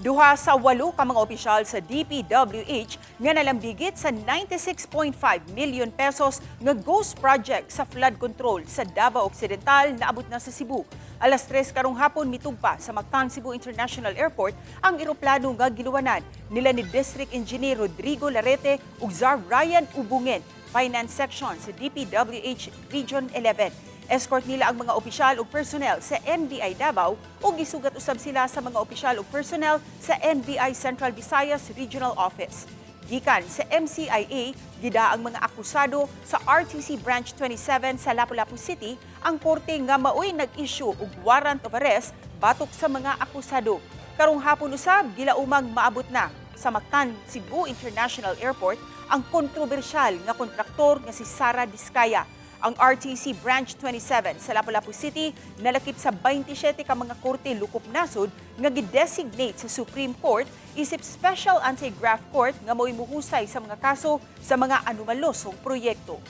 Duha sa walo ka mga opisyal sa DPWH nga nalambigit sa 96.5 million pesos nga ghost project sa flood control sa Davao Occidental naabot na sa Cebu. Alas 3 karong hapon mitugpa sa Mactan Cebu International Airport ang eroplano nga giluwanan nila ni District Engineer Rodrigo Larete ug Czar Ryan Ubungen, Finance Section sa DPWH Region 11. Escort nila ang mga opisyal ug personnel sa NBI Davao ug gisugat usab sila sa mga opisyal ug personnel sa NBI Central Visayas Regional Office. Gikan sa MCIA, gida ang mga akusado sa RTC Branch 27 sa Lapu-Lapu City, ang korte nga maoy nag-issue og warrant of arrest batok sa mga akusado. Karong hapon usab, gilaumang maabot na sa Mactan Cebu International Airport ang kontrobersyal nga kontraktor nga si Sara Discaya. Ang RTC Branch 27 sa Lapu-Lapu City nalakip sa 27 ka mga korte lukop nasod nga gidesignate sa Supreme Court isip Special Anti-Graft Court nga mo'y muhusay sa mga kaso sa mga anomalosong proyekto.